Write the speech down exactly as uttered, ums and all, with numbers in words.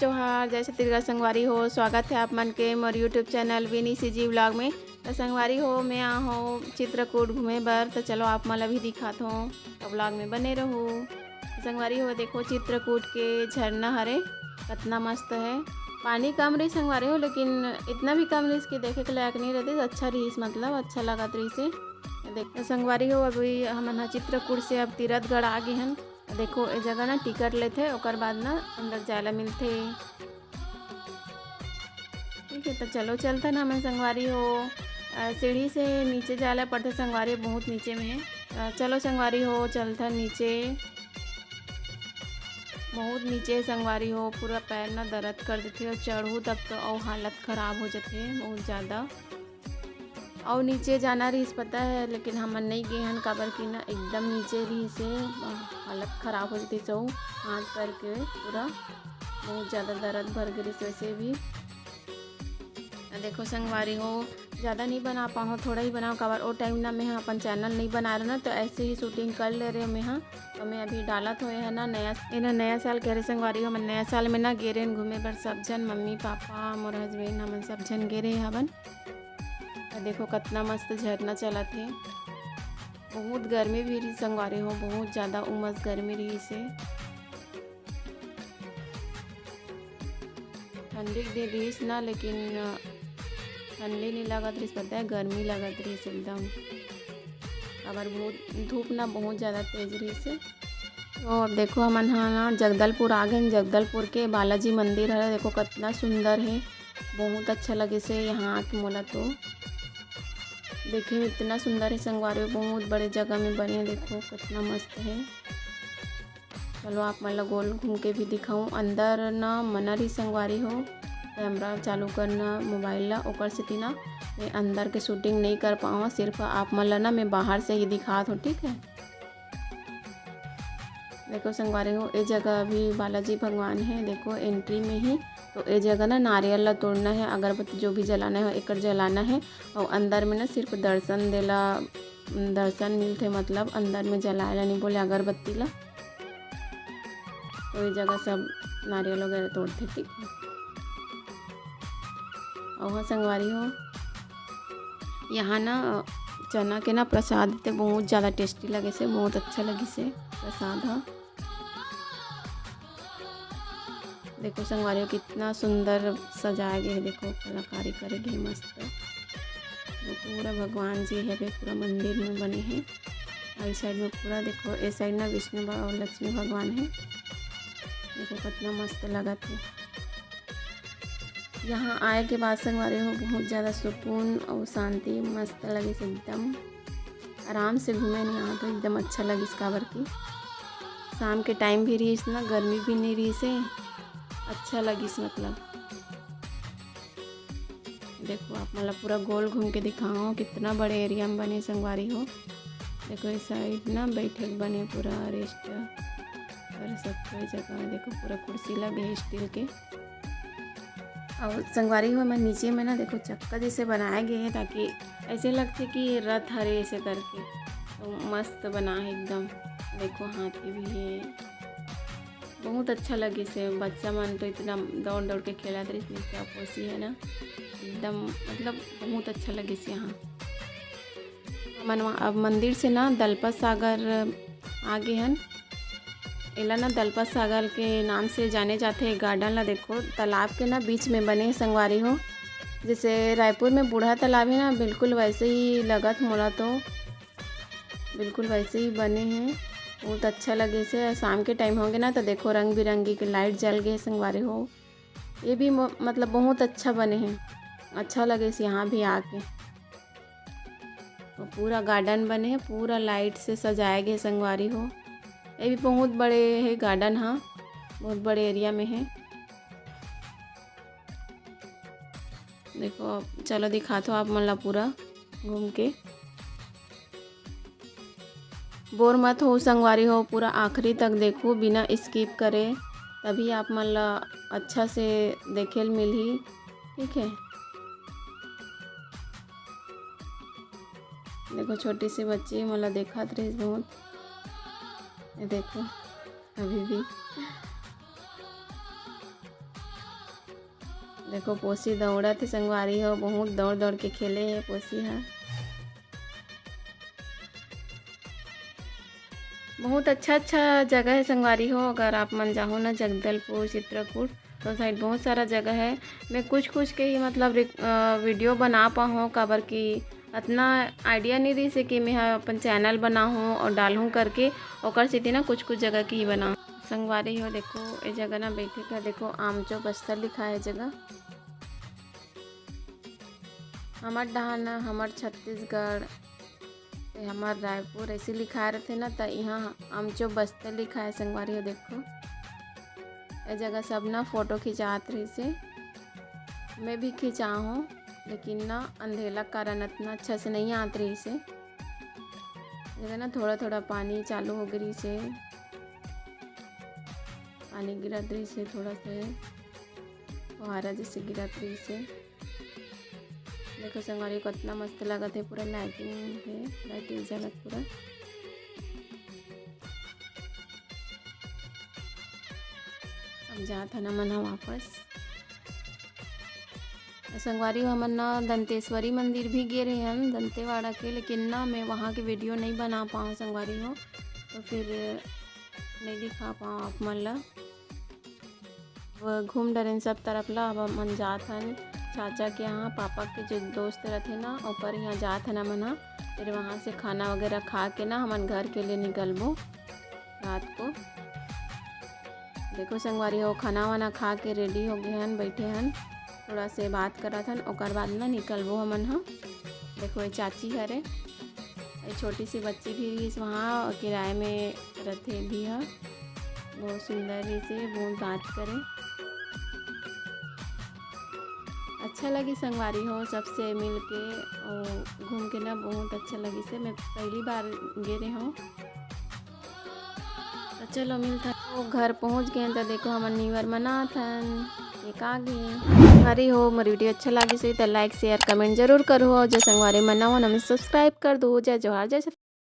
जोहार, जय छत्तीसगढ़ संगवारी हो। स्वागत है आप मन के मोर YouTube चैनल विनी सीजी व्लॉग में। तो संगवारी हो, मैं आ हूँ चित्रकूट घूमे बर। तो चलो, आप मन ला भी दिखात हूँ, तो व्लॉग में बने रहू। संगवारी हो, देखो चित्रकूट के झरना हरे, कतना मस्त है। पानी कम रही संगवारी हो, लेकिन इतना भी कम रही कि देखे के लायक नहीं रहती। अच्छा रहीस, मतलब अच्छा लगत रहीस हे। देखो संगवारी हो, अभी हमन ह चित्रकूट से अब तीरथगढ़ आ गे हन। देखो, ए जगह ना टिकट लेथे, ओकर बाद ना अंदर जाय ला मिलथे। ठीक है, तो चलो चलथन हमन संगवारी हो। अ, सीढ़ी से नीचे जाय ला पड़थे संगवारी, बहुत नीचे में है। अ, चलो संगवारी हो, चलथन नीचे। बहुत नीचे संगवारी हो, पूरा पैर ना दर्द कर देथे और चढ़ू तब तो अउ हालत खराब हो जाथे बहुत ज़्यादा। अउ नीचे जाना रहिस पता है, लेकिन हमन नहीं गे हन, काबर कि ना एकदम नीचे रहिस हे, हालत खराब हो जतिस अउ हाथ पैर के पूरा बहुत ज़्यादा दर्द भर गे रहिस वैसे भी। आ देखो संगवारी हो, ज़्यादा नहीं बना पाओ, थोड़ा ही बनाओ, काबर ओ टाइम ना मैं अपन चैनल नहीं बना रहे ना, तो ऐसे ही शूटिंग कर ले रहे मैं। हाँ, तो मैं अभी डालत होए है ना नया, ये ना नया साल के हरे संगवारी हो, हमन नया साल में ना गे रहे घूमे बर सब झन, मम्मी पापा, मोर हस्बैंड, हमन सब झन गे रहे हवन। अउ देखो कतना मस्त झरना चलत हे। बहुत गर्मी भी रही संगवारी हो, बहुत ज़्यादा उमस गर्मी रही से। ठंडी के दिन रहीस ना, लेकिन ठंडी नहीं लगत रहीस, पता है, गर्मी लगत रहीस एकदम। काबर बहुत धूप ना बहुत ज़्यादा तेज रहीस। तो अब देखो हमन ह ना जगदलपुर आ गए। जगदलपुर के बालाजी मंदिर हरे, देखो कतना सुंदर है, बहुत अच्छा लगे से यहाँ आके मोला तो। देखे में इतना सुंदर है संगवारी, बहुत बड़े जगह में बने है, देखो कतना मस्त है। चलो आप मन ला गोल घूम के भी दिखाऊं। अंदर ना मना रही संगवारी हो, कैमरा चालू करना मोबाइल ला, ओकर सेती ना मैं अंदर के शूटिंग नहीं कर पाऊँ, सिर्फ आप मन ला ना मैं बाहर से ही दिखात हूँ, ठीक है। देखो संगवारी हो, ए जगह अभी बालाजी भगवान है, देखो एंट्री में ही। तो ए जगह ना नारियल ला तोड़ना है, अगरबत्ती जो भी जलाना है एकर जलाना है, और अंदर में ना सिर्फ दर्शन देला, दर्शन मिलथे, मतलब अंदर में जलाए ला नहीं बोले अगरबत्ती ला। तो ये जगह सब नारियल वगैरह तोड़थे, ठीक है। और हाँ संगवारी हो, यहाँ ना चना के ना प्रसाद देथे, बहुत ज़्यादा टेस्टी लगे से, बहुत अच्छा लगी से प्रसाद ह। देखो संगवारी हो, कितना सुंदर सजाया गया है, देखो कलाकारी करे गए मस्त। ये पूरा भगवान जी है, पूरा मंदिर में बने हैं। और इस साइड में पूरा देखो, इस साइड ना विष्णु भग-, और लक्ष्मी भगवान है। देखो कितना मस्त लगत है। यहाँ आए के बाद संगवारी हो, बहुत ज़्यादा सुकून और शांति मस्त लगे से एकदम। आराम से घूमे नहीं, यहाँ तो एकदम अच्छा लगिस, काबर की शाम के टाइम भी रहीस ना, गर्मी भी नहीं रहीस हे, अच्छा लगिस मतलब। देखो आप मन ला पूरा गोल घूम के दिखाओ, कितना बड़े एरिया में बने संगवारी हो। देखो इस साइड ना बैठे के बने पूरा रेस्ट और सब कोई जगह। देखो पूरा कुर्सी लगे है स्टील के। और संगवारी हो, मैं नीचे में ना देखो चक्का जैसे बनाए गए हैं, ताकि ऐसे लगते कि रथ हरे ऐसे करके, तो मस्त बना है एकदम। देखो हाथी भी है, बहुत अच्छा लगे से। बच्चा मन तो इतना दौड़ दौड़ के खेलत रहिस, नित्या पोसी है ना, एकदम मतलब बहुत अच्छा लगे से। यहाँ मन अब मंदिर से ना दलपत सागर आ गे हन। एला ना दलपत सागर के नाम से जाने जाथे। गार्डन ला देखो, तालाब के ना बीच में बने हे संगवारी हो। जैसे रायपुर में बूढ़ा तालाब है ना, बिल्कुल वैसे ही लगत मोला तो, बिल्कुल वैसे ही बने हैं। बहुत अच्छा लगे से। शाम के टाइम होगे ना, तो देखो रंग बिरंगी के लाइट जल गए संगवारी हो। ये भी म-, मतलब बहुत अच्छा बने हैं, अच्छा लगे से यहाँ भी आके। तो पूरा गार्डन बने है, पूरा लाइट से सजाए गए संगवारी हो। ये भी बहुत बड़े है गार्डन, हाँ, बहुत बड़े एरिया में है। देखो, अब चलो दिखात हो आप मन ला पूरा घूम के। बोर मत हो संगवारी हो, पूरा आखिरी तक देखो बिना स्किप करे, तभी आप मन ला अच्छा से देखे ल मिलही, ठीक है। देखो छोटी सी बच्ची मोला देखत रहिस बहुत, ये देखो अभी भी। देखो, पोसी दौड़त हे संगवारी हो, बहुत दौड़ दौड़ के खेले हे पोसी ह। बहुत अच्छा अच्छा जगह हे संगवारी हो। अगर आप मन जाहू ना जगदलपुर, चित्रकूट, तो साइड बहुत सारा जगह हे। मैं कुछ कुछ के ही मतलब रिक-, अ, वीडियो बना पाहूँ, काबर कि अतना आइडिया नहीं रहिस हे कि मैं ह अपन चैनल बनाहूँ और डालहूँ करके, ओकर सेती ना कुछ कुछ जगह के ही बनाहूँ। संगवारी हो, देखो, ए जगह ना बैठे का, देखो, आमचो बस्तर लिखा हे जगह। हमर डहान, हमर छत्तीसगढ़, ए हमर रायपुर, ऐसे लिखा रहते ना, त इहाँ आमचो बस्तर लिखा हे संगवारी हो। देखो, ए जगह सब ना फोटो खिंचात रहिस हे, मैं भी खिंचाहूँ, लेकिन ना अंधेला कारण अतना अच्छा से नहीं आत रहिस हे। देखा ना, थोड़ा थोड़ा पानी चालू हो गे रहिस हे, पानी गिरत रहिस हे, थोड़ा से फुहारा जैसे गिरत रहिस हे। देखो संगवारी, कितना मस्त लगत हे, पूरा लाइटिंग हे, लाइटिंग जलत पूरा। अब जात हन हमन ह वापस। संगवारी हो, हमन न दंतेश्वरी मंदिर भी गे रहे हन दंतेवाड़ा के, लेकिन ना मैं वहाँ के वीडियो नहीं बना पाऊँ संगवारी हो, तो फिर नहीं दिखा पाऊँ आप मन ला। अब घूम डरेन सब तरफ ला। अब हमन जात हन चाचा के यहाँ, पापा के जो दोस्त रथे ना, ओकर यहाँ जात हन हमन ह। फिर वहाँ से खाना वगैरह खा के ना हमन घर के लिए निकलबो रात को। देखो संगवारी हो, खाना वाना खा के रेडी हो गए हन, बैठे हन, थोड़ा से बात करत हन, ओकर बाद ना निकलबो हमन ह। देखो, ये चाची हरे, ये छोटी सी बच्ची भी रहिस वहाँ, किराए में रथे भी ह। बहुत सुंदर रहिस हे, बहुत बात करे। अच्छा लगिस संगवारी हो, सबसे मिल के और घूम के ना बहुत अच्छा लगिस हे। मैं पहली बार गे रहे हूँ। तो चलो मिलता, वो घर पहुँच गए तो देखो हमन न्यू ईयर मनात हन। एक आ गए। संगवारी हो, मोर वीडियो अच्छा लगिस होही तो लाइक, शेयर, कमेंट जरूर करो। और जो संगवारी मन नवा हन, सब्सक्राइब कर दो। जय जोहार, जय छत्तीसगढ़।